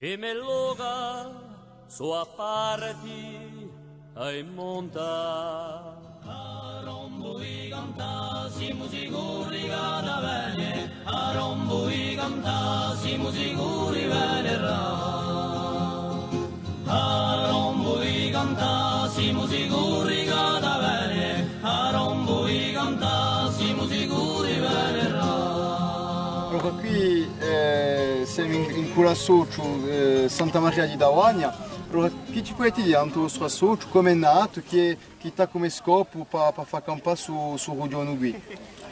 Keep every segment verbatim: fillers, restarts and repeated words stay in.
I me loca sò à parti à i monta. Arrombu i canta, simu sicuri ch'hà da vene. Arrombu i canta, simu sicuri venerà. Arrombu i canta, simu sicuri ch'hà da vene. Arrombu i canta, simu sicuri venerà. Allora, quì, eh, semu in, in cù l'associu, eh, Santa Maria di Tavagna. Allora, chì ci pudeti dì nant'à u vostru associu, cumu hè natu, chì hè, chì t'hà cum'è scopu pà, pà fà campà stu, stu rughjonu quì?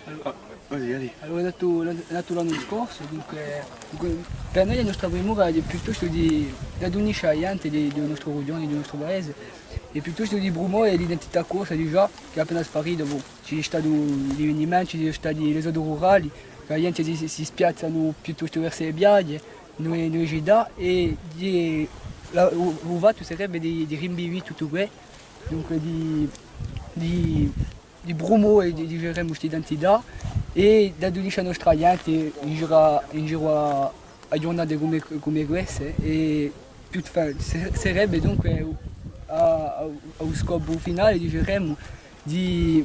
Allora, cusì, allez. Allora, hè natu, natu l'annu scorsu, dunque, dunque, per noi a nostra primura hè piuttostu di, d'adduniscia a ghjente di, di u nostru rughjonu, di u nostru paese, è piuttostu di prumove l'identità corsa digià, chì hè appena sparita, bon. Ci hè statu l'avvenimentu, ci sò stati l'esodu rurali, chì a ghjente si, si, si spiazzanu piuttostu versu e piaghje, in e, in e cità, è, è la, u, u fattu sarebbe di, di rinvivì tuttu què, dunque di, di, di prumove, di, diceremu, st'identità, è d'adduniscia a nostra ghjente in giru à, in giru à, à ghjurnate cum'è, cum'è queste, è più, enfin, se-, sarebbe dunque à, à, à u scopu finale, diceremu, di,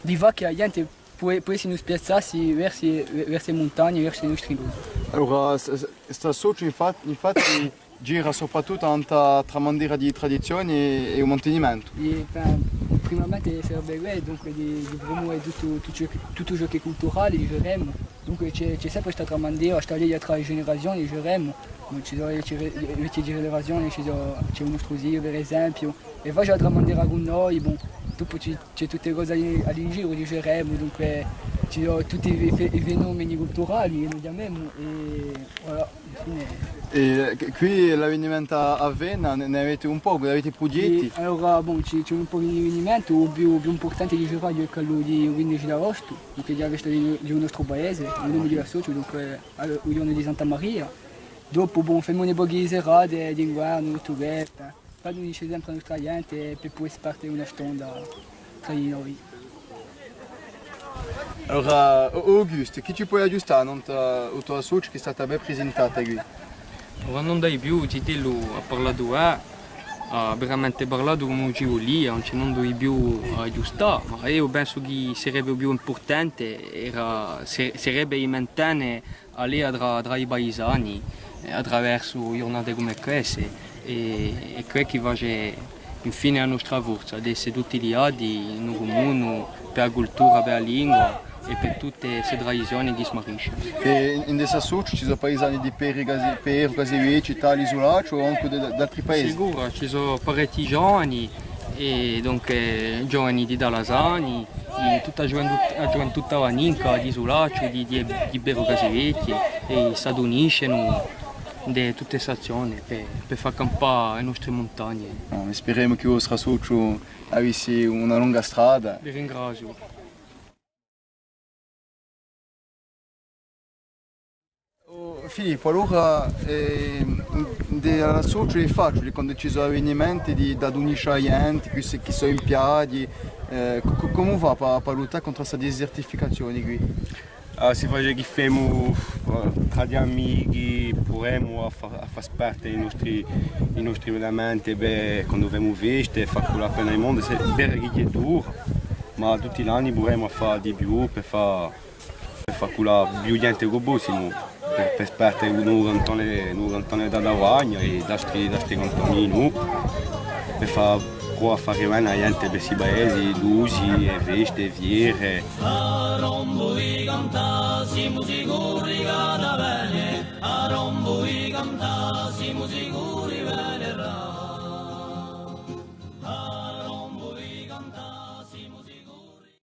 di fà chì a ghjente pò, pò esse in u spiazzassi versu, versu e muntagne, versu i nostri lochi. Allora, s-, s-, st'associu infat-, infatti gira soprattuttu nant'à a tramandera di tradizioni è, è u mantenimentu. È, enfin, primamente sarebbe què, dunque, di, di prumove tuttu, tuttu ciò chì, tuttu ciò chì hè culturale, diceremu. Dunque, ci hè, ci hè sempre sta tramandera, sta leia trà e generazioni, diceremu. Ci sò e, e vechje generazioni, ci sò, ci hè u nostru ziu, per esempiu, è face a tramandera cù noi, bon, dopu ci, ci hè tutte e cose à l'in-, à l'ingiru, diceremu, dunque ci sò tutti i fe-, i fenomeni culturali, chì noi chjamemu, è voilà, infine. È, eh, quì l'avvenimentu à, à vene, ne, ne avete un pocu, avete prughjetti? È allora, bon, ci, ci hè un pocu d'avvenimentu, u più, u più impurtante, diceremu, hè quellu di u quindeci d'aostu, dunque hè a festa di, di u nostru paese, u nome di l'associu, dunque, eh, u ghjornu di Santa Maria. Dopu, bon, femu un pocu di serate d'inguernu, tuttu què, eh. Fà unisce sempre a nostra ghjente per pudè sparte una stonda trà di noi. Allora, Au-, Auguste, chì ci poi aghjustà nant'à u to associu chì hè stata bè prisintata quì? Allora, ùn ci hè più, u zitellu hà parlatu, eh, hà veramente parlatu cum'è ci vulia, ùn ci hè nunda di più à aghjustà, ma eiu pensu chì sarebbe u più impurtante, era, se-, sarebbe di mantene a leia trà, trà i paisani, eh, attraversu ghjurnate cum'è queste, è, è què chì face infine a nostra forza, d'esse tutti liati in u cumunu, per a cultura, per a lingua è per tutte ste tradizioni chì smariscenu. È in, in st'associu ci sò paisani di Peru, Case-, Peru, Casevechje, Italia, Isulacciu o ancu d-, d'altri paesi? Sicuru, ci sò parechji ghjovani, è dunque ghjovani di Talasani, di tutta a ghjuventù, a ghjuventù tavaninca, d'Isulacciu, di, di, di Peru Casevechje, è s'aduniscenu in tutte st'azzione per, per fà campà e nostre muntagne. Ah, spiremu chì u vostru associu avissi una longa strada. Vi ringraziu. Oh, Filippu, allora, eh, di l'associu hè faciule quandu ci sò avvenimenti di, d'aduniscia a ghjente, questi chì sò impiati, eh, co-, co-, cumu fà pà, pà luttà contr'à sta disertificazione quì? Ah, si face chì femu, eh, trà d'amichi, pruvemu à fà, à fà sparte i nostri, i nostri avvenimenti, bè, quandu femu feste, fà cullà appena u mondu, hè vera chì hè dura, ma tutti l'anni pruvemu à fà di più, per fà per fà cullà più ghjente chì pudissimu, per, per sparte in u cantone, in u cantone di Tavagna è d'altri, d'altri cantoni, nò? Per fà, pruvà à fà vene a ghjente per sti paesi, l'usi, e feste, e fiere. Arrombu i canta, simu sicuri ch'hà da vene, arrombu i canta, simu sicuri vene.